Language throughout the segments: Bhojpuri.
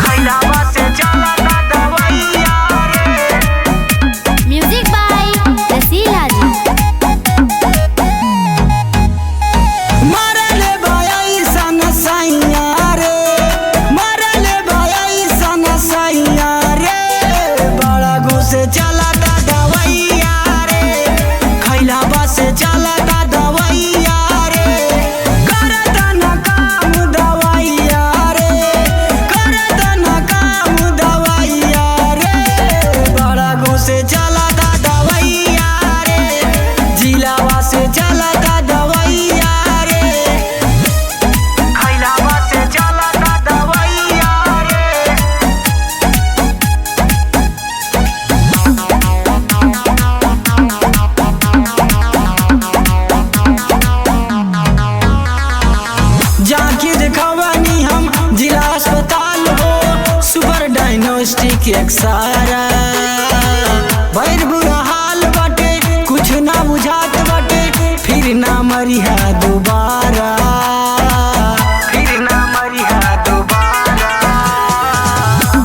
खैलावा से चलता दवैया रे। म्यूजिक बाय रसीला जी। मरले बाई सन सैया रे, मरले बाई सन सैया रे, बड़ा गुस्से चलता दवैया रे, खैलावा से चलता दवैया रे, करता न काम दवैया रे, करता न काम दवैया रे, बड़ा गुस्से चलता दवैया रे, जिलावा से चलता दवैया रे, खैलावा से चलता दवैया रे। जाके देखवानी हम जिला अस्पताल हो, सुपर डायग्नोस्टिक एक सारा भैर बुरा हाल बाटे, कुछ ना बुझात बाटे, फिर ना मरिहा दोबारा, फिर ना मरिहा दोबारा।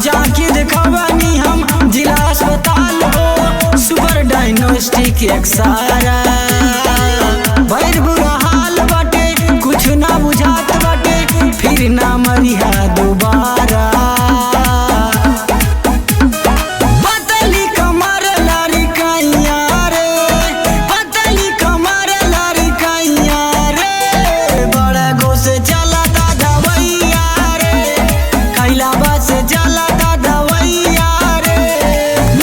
जाके देखवानी हम जिला अस्पताल हो, सुपर डायग्नोस्टिक एक सारा भैर बुरा हाल बाटे, कुछ ना बुझात बाटे, फिर ना मरिहा दोबारा। पतली कमर लारी कैया रे, पतली कमर लारी कैया रे, बड़ा गोसे चलता दवैया रे, कैलावा से चलता दवैया रे,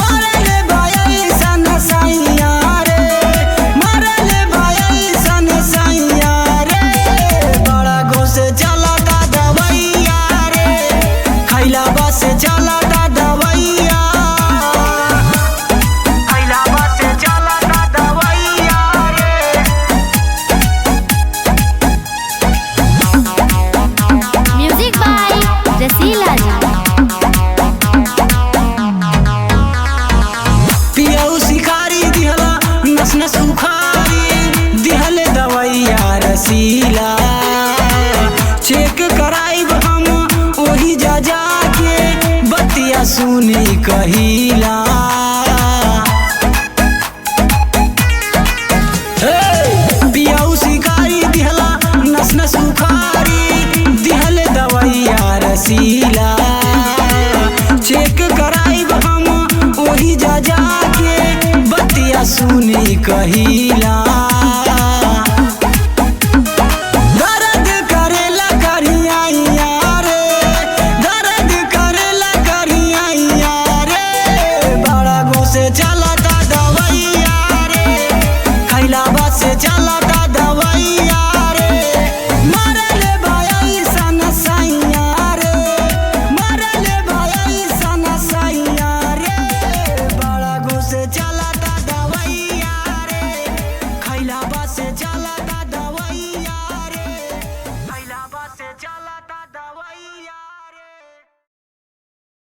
मरले बाई सन सैया रे, मरले बाई सन सैया रे, बड़ा गोसे चलता दवैया रे, खैलावा से चलता दवैया, खैलावा से चलता दवैया रे। म्यूजिक बाय रसीला जी। पियऊ शिकारी दिहला नस नस उखारी दिहले दवैया रसीला, चेक कराइब हम ओही जा जाके बतिया सुनी कहिला। पियऊ शिकारी दिहला नस नस उखारी दिहले दवैया रसीला, चेक कराइब हम ओही जा जाके बतिया सुनी कहिला।